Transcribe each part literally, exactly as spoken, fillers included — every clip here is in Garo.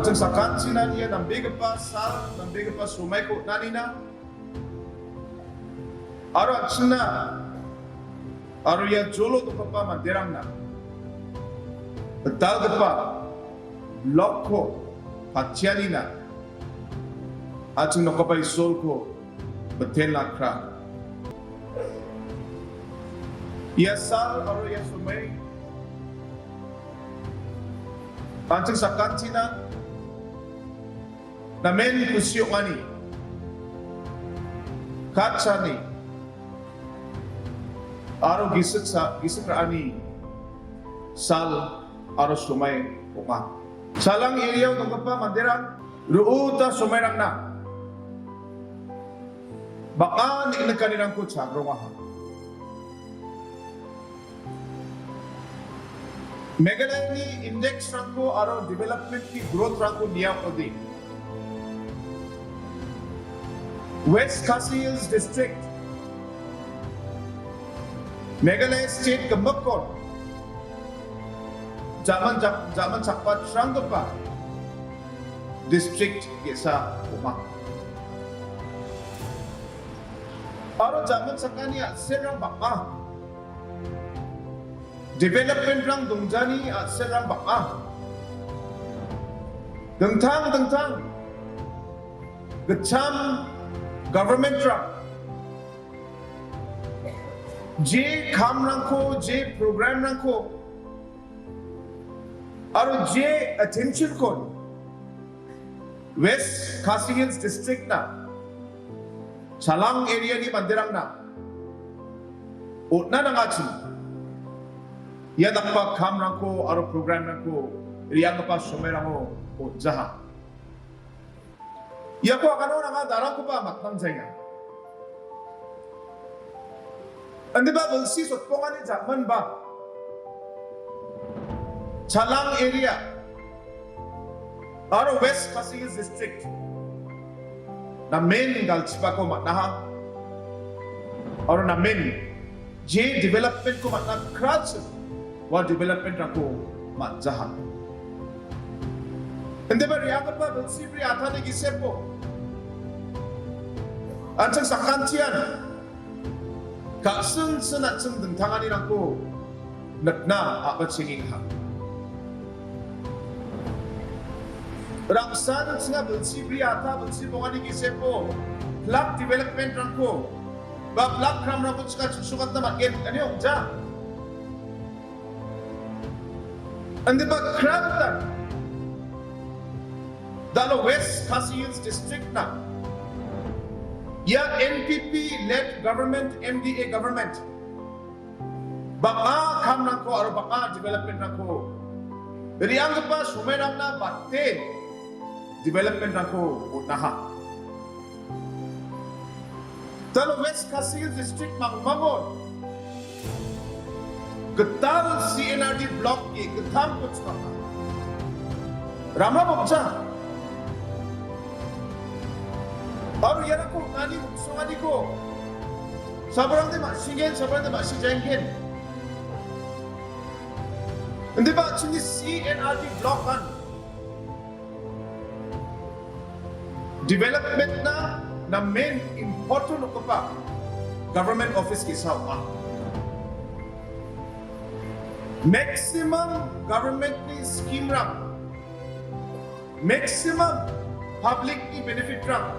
Sakantinan ia nambegipa sal, nambegipa somaiko on·anina, aro an·chingna aro ia jolo donggipa manderangna gitalgipa block-ko patianina, an·ching nokgipa Isolko mitelna kra. Ia sal aro ia somai an·ching sakantinan namen kusi ong·ani, katchani aro gisik sa-, gisik ra·ani sal aro somai ong·a. Chalang area-o donggipa manderang ro·ota somairangna bang·a neng·nikanirangko chagrongaha. Meghalayani index-rangko aro development-ni growth-rangko niaode, West Khasi Hills District, Meghalaya State gimikon jaman jak-, jaman chakpatranggipa district ge·sa ong·a. Aro jaman sakani a·selrang bang·a. Development-rang dongjani a·selrang bang·a. Dingtang dingtang gitcham government-rang je kamrangko, je program-rangko aro je attention-kon West Khasi Hills District-na Chalang area-ni manderangna on·na nangachim. Ia dakgipa kamrangko aro program-rangko re·anggipa somairango on·jaha. Iako agano nanga darangkoba matmangjaenga. Indiba bilsi sotpongani jamanba Chalang area aro West Khasi Hills District namen galchipako man·aha. Aro namen je development-ko man·na krachim ua development-rangko man·jaha. Indiba re·anggipa bilsi bri atani gisepo an·ching sakantian ka·sinsin an·ching dingtanganirangko nikna a·bachengenga. Rangsan an·chinga bilsi bri ata bilsi bongani gisepo plak development-rangko ba plak kramrangko chika chuksogatna man·gen ine ong·ja. Indiba kratan dalo West Khasi Hills District-na ia N P P led government, M D A government bang·a kamrangko aro bang·a development-rangko re·anggipa somairangna bate development-rangko on·aha. Dalo West Khasi Hills District mangmangon gital C N R D block-ni gittamko chipaka. Rama bokcha. Aro iarangko on·ani riksonganiko sabarangde ma·singen, sabarangde ma·sijaengen. Indiba an·chingni C N R D block-an development-na namen important ong·gipa government office ge·sa ong·a. Maximum government-ni scheme-rang, maximum public-ni benefit-rang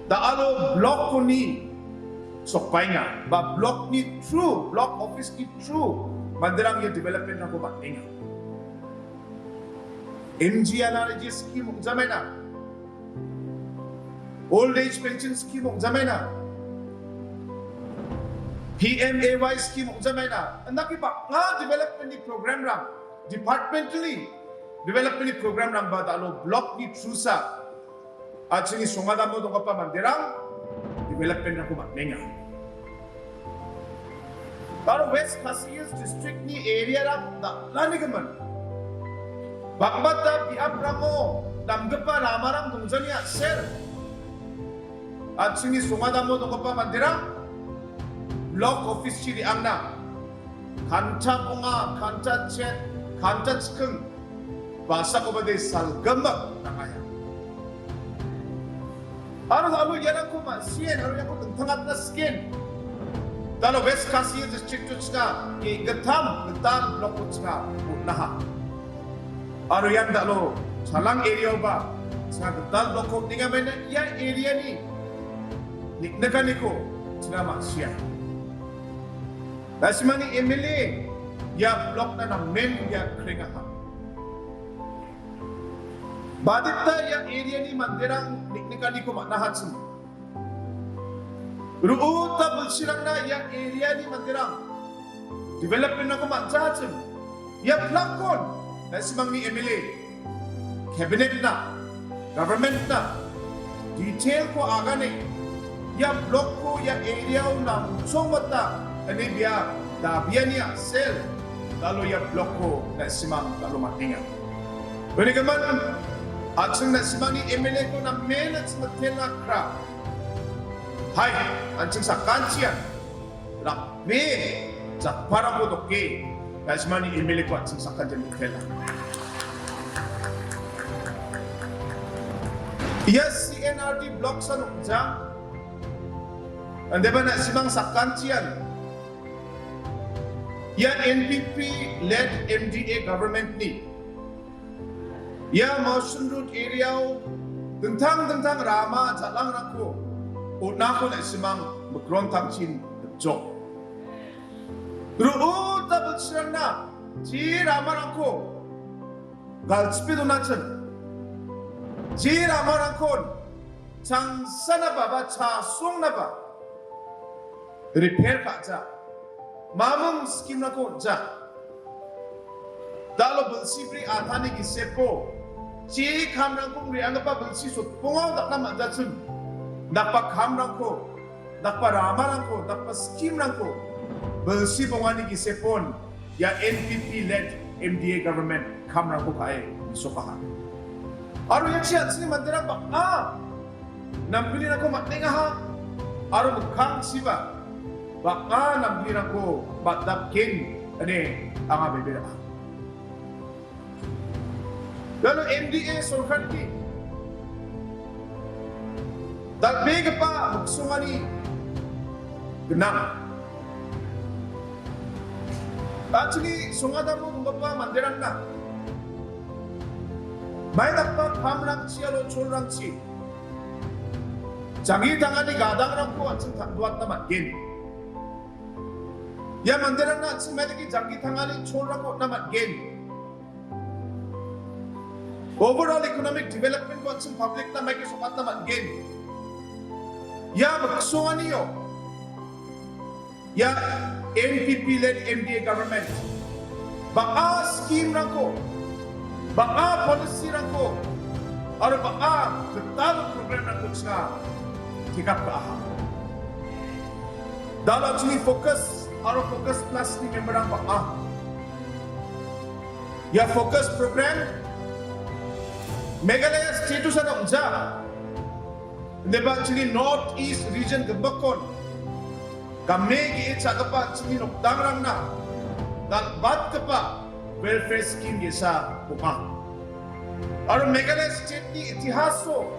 da·alo block-oni sokbaenga, ba block-ni through, block office-ni through manderang ia development-rangko man·enga. M G N R E G scheme ong·jamaina. Old age pension scheme ong·jamaina. P M A Y scheme ong·jamaina. Indake bang·a development-ni program-rang, departmentally development-ni program-rangba da·alo block-ni through-sa an·chingni songadamo donggipa manderang development-rangko man·enga. Aro West Khasi Hills District-ni area-rang dal·ani gimin. Bang·bata biaprango namgipa ramarang dongjani a·sel. An·chingni songadamo donggipa manderang block office-chi re·angna kanta bonga, kanta chet, kanta chiking Basakoba de salgimik nangaha. Aro alo iarangko ma-, sien, aro iako dingtangatna sken. Dalo West Khasi District-o chinga, ge-, gittam, gital block-o chinga, on·aha. Aro ian dalo Chalang area-oba, chinga gital block-o on·enga, maina ia area-ni niknikaniko chinga ma-, sia. Na·simangni M L A ia block-na namen ia krengaha. Badita ia area-ni manderang niknikaniko man·ahachim. Ru·ota bilsirangna ia area-ni manderang development-rangko man·jachim. Ia plan-kon na·simangni M L A, cabinet-na, government-na detail-ko agane ia block-ko ia area-o namchongmata ine bia dabiani a·sel dalo ia block-ko na·simang dalo man·enga. Unigimin an·ching na·simangni M L A-ko namen an·ching mitela kra. Hai, an·ching sakantian rakbe jakparangko doke, na·simangni M L A-ko an·ching sakantian mitela. Ia C N R D block-san ong·ja. Andeba na·simang sakantian ia N P P led M D A government-ni ia Mawshynrut area-o dingtang dingtang rama jalangrangko on·ako na·simang mikrontangchin gitchok. Ru·ota bilsirangna je ramarangko galchipe donachim. Je ramarangkon changsanaba ba chasongnaba repair ka·ja. Mamung scheme-rangko on·ja. Dalo bilsi bri atani gisepo je kamrangko re·anggipa bilsi sotbonga dakna man·jachim. Dakba kamrangko, dakba ramarangko, dakba scheme-rangko bilsi bongani gisepon ia N P P led M D A government kamrangko ka·e mesokaha. Aro ia chi an·chingni manderang bang·a namgnirangko man·engaha aro mikkangchiba bang·a namgnirangko man·dakgen ine anga beberaha. Iano M D A sorkarni dal·begipa miksongani gnang. An·chingni songadamo donggipa manderangna maidakgipa kamrangchi aro cholrangchi janggi tangani gadangrangko an·ching tangdoatna man·gen. Ia manderangna an·ching maidake janggi tangani cholrangko on·na man·gen. Overall economic development-ko an·ching public-na maike sokatna man·gen. Ia miksonganio, ia N P P led M D A government bang·a scheme-rangko, bang·a policy-rangko, aro bang·a gital program-rangko chinga take up ka·aha. Dal·a chini focus aro focus plus-ni member-rang bang·a. Ia focus program Meghalaya state-o san ong·ja. Indiba chini North East region gimikon game ge·e cha·gipa chini nokdangrangna dal·batgipa welfare scheme ge·sa ong·a. Aro Meghalaya state-ni itihaso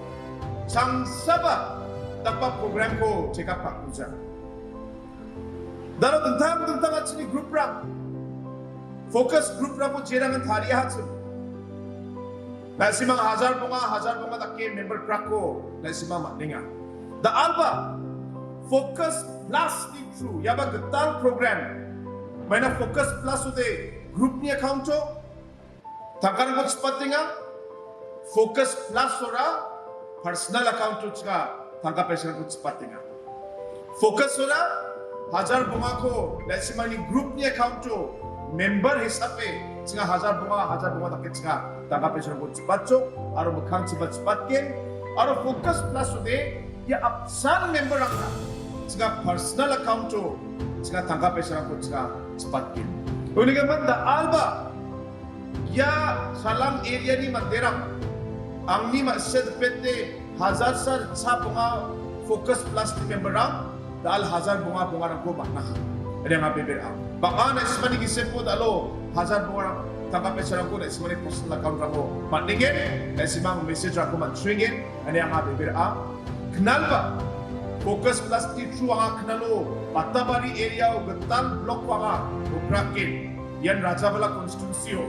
changsaba dakgipa program-ko take up ka·kuja. Dalo dingtang dingtang an·chingni group-rang, focus group-rangko jerangan tariahachim. Na·simang hajar bonga, hajar bonga dake member-rangko na·simang man·enga. Da alba focus plus-ni through, iaba gital program. Maina focus plus-ode group-ni account-o tangkarangko chipatenga. Focus plus-ora personal account-o chinga tangka paisarangko chipatenga. Focus-ora hajar bongako na·simangni group-ni account-o member hisabe chinga hajar bonga, hajar bonga dake chinga tangka paisarangko chipatchok aro mikkangchiba chipatgen aro focus plus-ode ia apsan member-rangna chinga personal account-o chinga tangka paisarangko chinga chipatgen. Unigimin da alba ia Chalang area-ni manderang, angni ma·sia dipete hajar sa ritchap bonga focus plus-ni member-rang, dal hajar bonga bongarangko man·aha. Renga beberang. Bang·a na·simani gisepo dalo hajar bongarang tangka paisarangko na·simangni personal account-rango man·engen, na·simang message-rangko man·suengen, ine anga bebe ra·a. Knalba, Focus Plus-ni through anga knalo Batabari area-o gital block-ko anga opraken. Ian Rajabala constituency-o.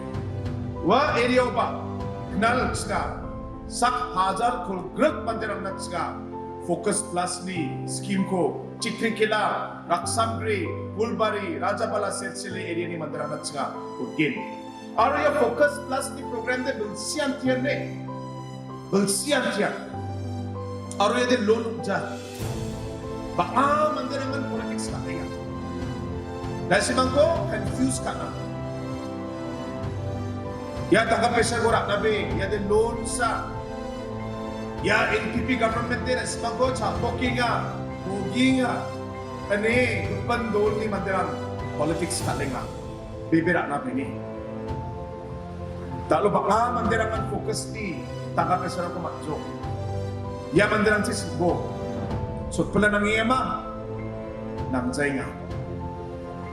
Ua area-oba knal chinga sak hajar kolgrik manderangna chinga Focus Plus-ni scheme-ko Chikrikela, Raksamgre, Phulbari, Rajabala, Selsele area-ni manderangna chinga on·gen. Aro ia Focus Plus-ni program de bilsi antian ne. Bilsi antian. Aro ia de loan ong·ja. Bang·a manderangan politics ka·enga. Na·simangko confuse ka·a. Ia tangka paisako ra·nabe, ia de loan sa. Ia N P P government de na·simangko cha·pokenga, bogenga. Ine gipin dolni manderang politics ka·enga. Bebe ra·nabeni. Da·o bang·a manderangan focus-ni tangka paisarangko man·jok. Ia manderangchi singbo. Sotpila nangengama? Nangjaenga.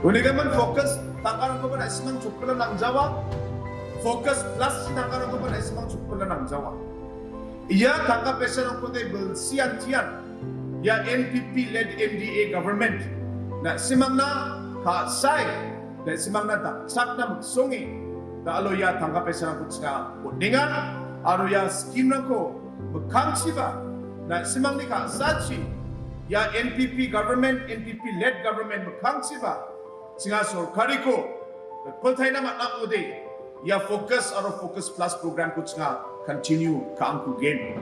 Unigimin focus tangkarangkoba na·simang sotpila nangjawa. Focus Plus tangkarangkoba na·simang sotpila nangjawa. Ia tangka paisarangko de bilsi antian. Ia N P P led N D A government. Na·simangna ka·sae, na·simangna dakchakna miksonge. Da·o ia tangka paisarangko chinga on·enga. Aro ia scheme-rangko mikkangchiba, na·simangni ka·sachi. Ia N P P government, N P P led government mikkangchiba. Chinga sorkariko rikpiltaina man·a ong·ode, ia Focus aro Focus Plus program-ko chinga continue ka·angkugen.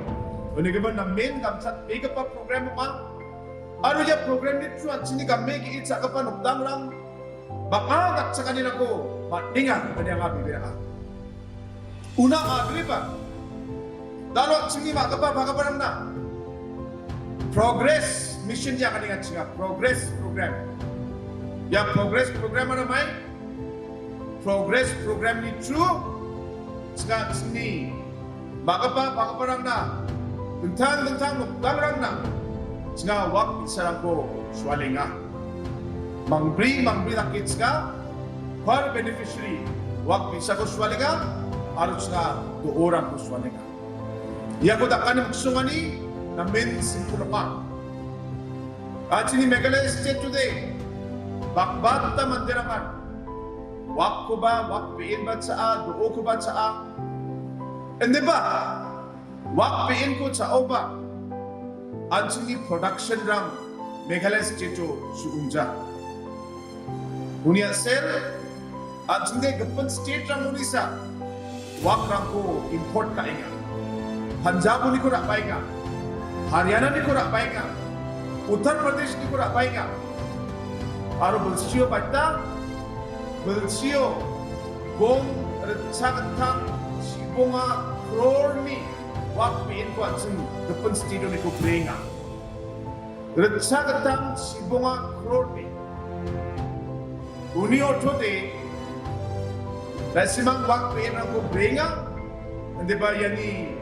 Unigimin namen gamchatbegipa program ong·a. Aro ia program-ni through an·chingni game ge·e cha·gipa nokdangrang bang·a gatchakanirangko man·enga ine anga bebe ra·a. Una agreba. Da·o an·chingni ma·gipa ba·giparangna Progress Mission-ni aganenga chinga Progress Program. Ia Progress Program-ara mai? Progress Program-ni through chinga an·chingni ma·gipa ba·giparangna dingtang dingtang nokdangrangna chinga wak bi·sarangko sualenga. Mangbri, mangbri dake chinga per beneficiary wak bi·sako sualenga aro chinga do·orangko sualenga. Iako dakani miksongani namen simple ong·a. An·chingni Meghalaya State-ode bang·bata manderangan wakkoba, wak be·enba cha·a, do·okoba cha·a. Indiba wak be·enko cha·oba, an·chingni production-rang Meghalaya State-o su·ongja. Uni a·sel, an·chingde gipin state-rang unisa wakrangko import ka·enga. Punjab-oniko ra·baenga, Haryana-niko ra·baenga, Uttar Pradesh-niko ra·baenga. Aro bilsio baita, bilsio gong ritchagittam chibonga crore-ni wak be·enko an·ching gipin state-oniko breenga. Ritchagittam chibonga crore-ni. Uni ortode, na·simang wak be·enrangko breenga, indiba iani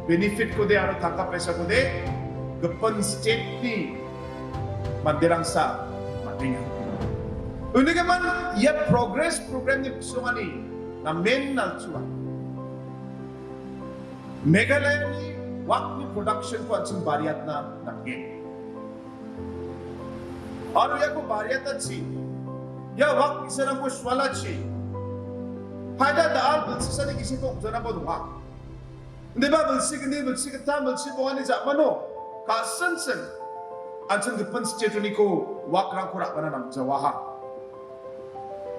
benefit-kode aro tangka paisakode gipin state-ni manderangsa man·enga. Unigimin ia Progress Program-ni bisongani namen nalchua. Meghalaya-ni wakni production-ko an·ching bariatna nanggen. Aro iako bariatachi, ia wak bi·sarangko sualachi, paida da·al bilsisani gisiko ong·janaba donga. Indiba bilsi gni, bilsi gittam, bilsi bongani ja·mano ka·sinsin an·ching gipin state-oniko wakrangko ra·bana nangjawaha.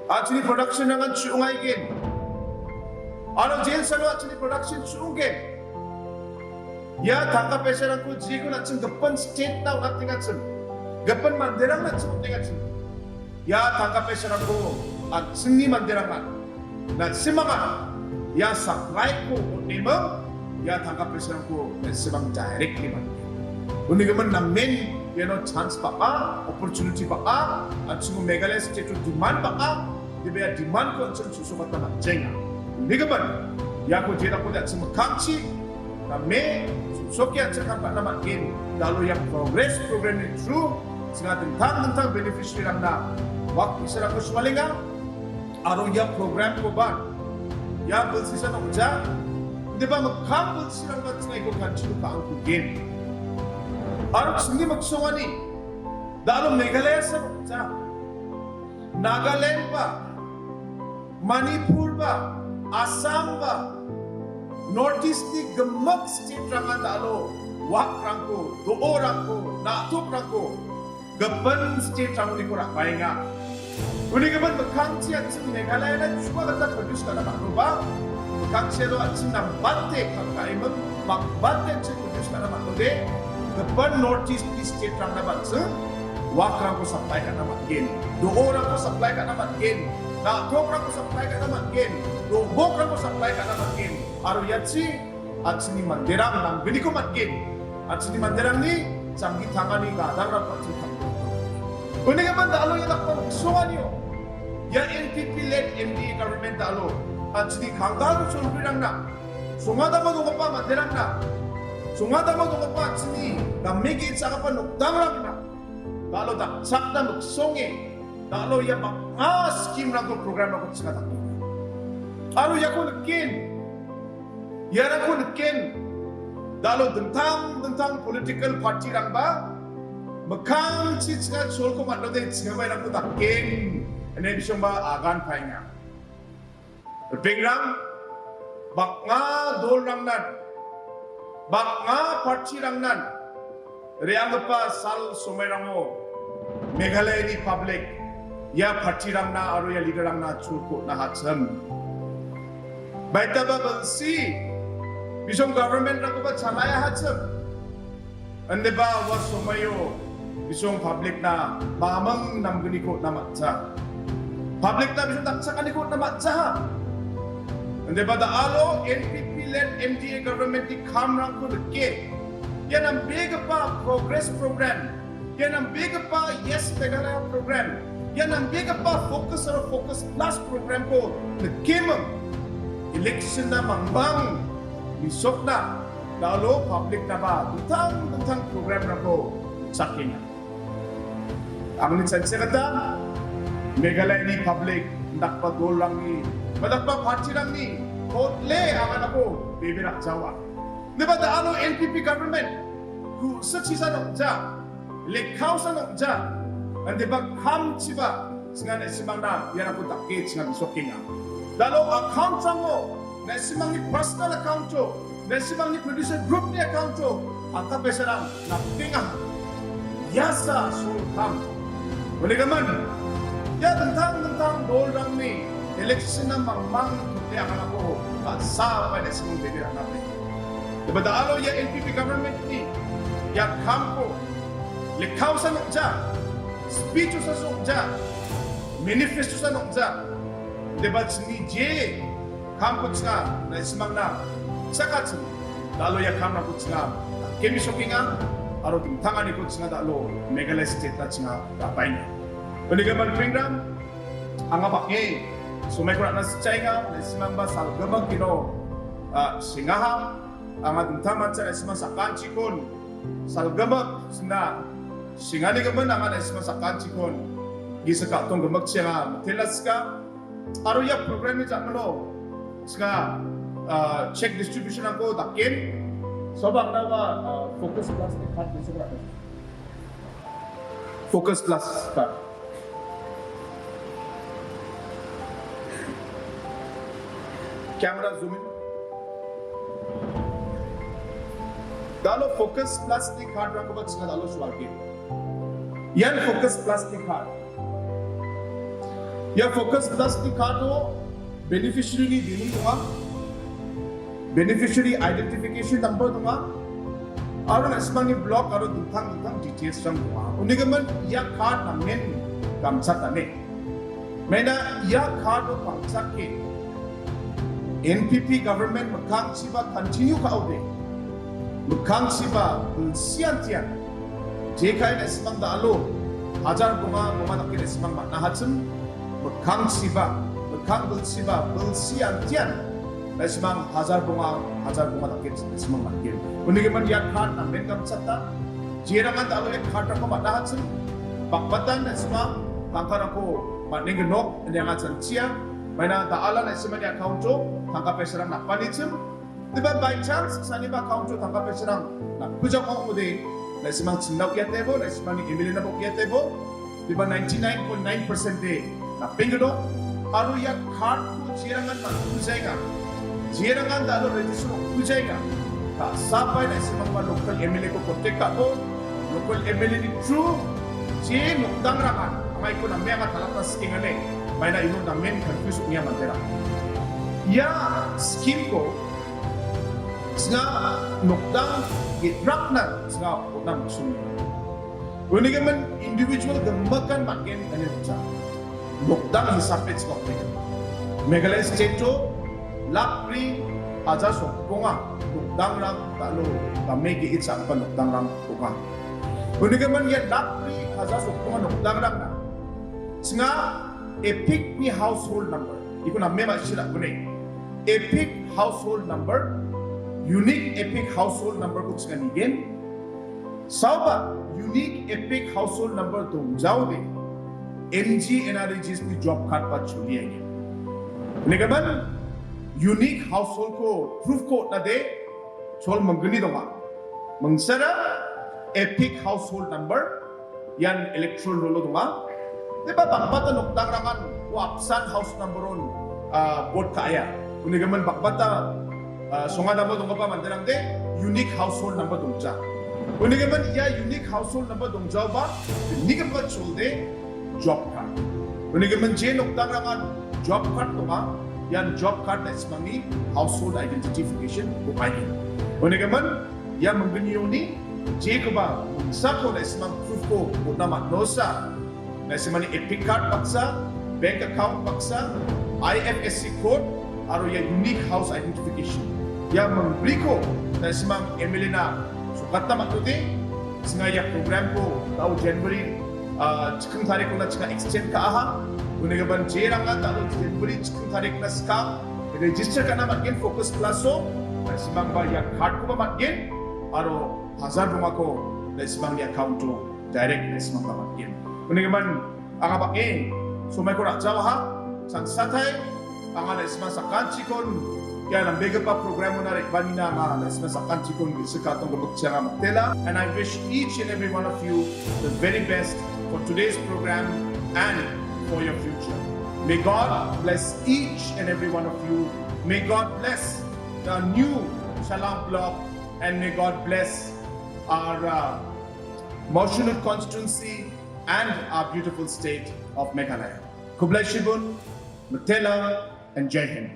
An·chingni production-rangan chu·ongaigen. Aro jensalo an·chingni production chu·onggen. Ia tangka paisarangko jikon an·ching gipin state-na on·atengachim, gipin manderangna an·ching on·tengachim. Ia tangka paisarangko an·chingni manderangan na·simanga ia supply-ko on·eming, ia tangka paisarangko na·simang directly man·gen. Unigimin namen iano chance bang·a, opportunity bang·a, an·ching Meghalaya state-o demand bang·a, indiba ia demand-ko an·ching su·srokatna man·jaenga. Unigimin iako jedakode an·ching mikkangchi name su·sroke an·ching kam ka·na man·gen. Da·o ia Progress Program-ni through chinga dingtang dingtang beneficiary-rangna wak bi·sarangko sualenga. Aro ia program-koba ia bilsisan ong·ja. Indiba mikkang bilsirangba ching·aiko kanchiko ka·angkugen. Aro chingni miksongani, da·alo Meghalaya san ong·ja. Nagaland ba, Manipur ba, Assam ba, North East-ni gimik state-rangan da·alo wakrangko, do·orangko, na·tokrangko, gipin state-rangoniko ra·baenga. Uni gimin mikkangchi an·ching Meghalaya-na chua gita produce ka·na man·oba, mikkangchi aro an·ching nambate ka·, ka·eming, bang-, bate an·ching produce ka·na man·ode, gipin North East-ni state-rangna ba an·ching wakrangko supply ka·na man·gen, do·orangko supply ka·na man·gen, na·tokrangko supply ka·na man·gen, robokrangko supply ka·na man·gen, aro iachi an·chingni manderang nanggniko man·gen. An·chingni manderangni janggi tangani gadangrangko an·ching tanggen. Unigimin da·alo ia dakgipa miksonganio, ia N P P led M D A government da·alo an·chingni kanggal cholgrirangna, songadamo donggipa manderangna, songadamo donggipa an·chingni name ge·chakgipa nokdangrangna, da·alo dakchakna miksonge, da·alo ia bang·a scheme-rangko, program-rangko ching·atanggen. Aro iako niken, iarangko niken, da·alo dingtang dingtang political party-rangba mikkangchi ching·a cholko man·ode ching·abairangko daken ine bisongba agan paenga. Ripengrang, bang·a dolrangnan, bang·a partirangnan re·anggipa sal somairango Meghalayani public ia partirangna aro ia leaderrangna cholko on·ahachim. Baitaba bilsi bisong governmentrangkoba chalaihachim. Indiba ua somaio bisong public-na mamang namgniko on·na man·ja. Public-na bisong dakchakaniko on·na man·jaha. Indiba da·alo N P P led M D A government-ni kamrangko nike, ia nambegipa progress program, ia nambegipa Yes Meghalaya program, ia nambegipa Focus aro Focus Plus program-ko nikeming, election-na mangmang nisokna da·alo public-naba dingtang dingtang program-rangko chakenga. Angni chanchiakata Meghalayani public, indakgipa dolrangni, indakgipa partirangni totally anganako beberak jawa. Indiba da·alo N P P government, ku-, ku·sichisan ong·ja, lekkaosan ong·ja, indiba kamchiba, chinga na·simangna iarangko dake chinga bisokenga. Da·alo account-rango, na·simangni personal account-o, na·simangni producer group-ni account-o, angka paisarang naptenga. Iasa solkam. Unigimin, ia dingtang dingtang dolrangni election-na mangmang ine anganako ka·saoba na·simang beberak naptenga. Indiba da·alo ia N P P government-ni ia kamko lekkaosan ong·ja, speech-osan ong·ja, manifesto-san ong·ja. Indiba chingni je kamko chinga na·simangna chakachim. Da·alo ia kamrangko chinga kemisokenga aro dingtanganiko chinga da·alo Meghalaya state-na chinga ra·baenga. Unigimin ripengrang, anga bang·e somaiko ra·na sikjaenga, na·simangba salgimik ino, ah, sengaha. Anga dingtangmancha na·simang sakantikon salgimik sina senganigimin anga na·simang sakantikon gisik ka·tong gimikchi anga mitela sika. Aro ia program-ni ja·mano sika, ah, check distribution-rangko daken. Soba angna ua, ah, Focus Plus-ni card gisik ra·na. Focus Plus card. Camera zoom in. Da·alo Focus Plus-ni card-rangkoba chinga da·alo sualgen. Ian Focus Plus-ni card. Ia Focus Plus-ni card-o beneficiary-ni bimung donga, beneficiary identification number donga, aro na·simangni block aro dingtang dingtang details-rang donga. Unigimin ia card namen gamchatane. Maina ia card-o pangchake N P P government mikkangchiba continue ka·ode, mikkangchiba bilsiantian, jekai na·simang da·alo hajar bonga bonga dake na·simang man·ahachim, mikkangchiba, mikkang bilsiba bilsiantian na·simang hajar bonga, hajar bonga dake na·simang man·gen. Unigimin ia card namen gamchata, jerangan da·alo ia card-rangko man·ahachim, bakbatan na·simang tangkarangko man·engenok ine anga chanchia. Maina da·ala na·simangni account-o tangka paisarang napanichim. Diba by chance, saniba account-o tangka paisarang napkujako ong·ode, na·simang chingna uiatebo, na·simangni M L A-naba uiatebo, diba ninety-nine point nine percent de napenggido. Aro ia card-ko jerangan napkujaenga, jerangan da·o register ong·kujaenga, ta·sapai na·simangba local M L A-ko contact ka·bo, local M L A-ni through je nokdangrangan, anga iko name anga talapna sikengane, maina ino namen confuse ong·a manderang. Ia scheme-ko chinga nokdang ge·prakna chinga on·a maksud. Unigimin individual gimikan man·gen ine uccha. Nokdang hisabe chingok. Meghalaya state-o lakh bri hajar sokkonga nokdangrang da·o game ge·e cha·gipa nokdangrang donga. Unigimin ia lakh bri hajar sokkonga nokdangrangna chinga EPIC-ni household number. Iko name ma·sina kune. EPIC household number, unique EPIC household number-ko chinga nigen. Saoba unique EPIC household number dongjaode, M G N R E G S T job card-ba choliaenga. Unigimin unique household-ko proof-ko on·ade, chol minggni donga. Mingsara EPIC household number, ian electoral roll-o donga. Diba bang·bata nokdangrangan ua apsan house number-on, ah, vote ka·aia. Unigimin bang·bata, ah, songadamo donggipa manderangde unique household number dongja. Unigimin ia unique household number dongjaoba, unigimin cholde job card. Unigimin je nokdangrangan job card donga, ian job card na·simangni household identification ong·aenga. Unigimin ia minggnioni jekoba mingsako na·simang proof-ko on·na man·osa. Na·simangni EPIC card baksa, bank account baksa, I F S C code, aro ia unique house identification. Ia mingbriko na·simang M L A-na sokatna man·ode, chinga ia program-ko da·o January, ah, chikking tarikona chinga extend ka·aha. Unigimin jerangan da·o January chikking tarikona skang register ka·na man·gen Focus Plus-o, na·simangba ia card-koba man·gen, aro hajar bongako na·simangni account-o direct na·simangba man·gen. Unigimin anga bang·e somaiko ra·jawaha, changsatai anga na·simang sakantikon ia nambegipa program-ona re·baanina anga na·simang sakantikon gisika tonggipa anga mitela. And I wish each and every one of you the very best for today's program and for your future. May God bless each and every one of you. May God bless the new Challam block, and may God bless our, uh, Mawshynrut constituency and our beautiful state of Meghalaya. Khublei shibun, mitela, and Jai Hind.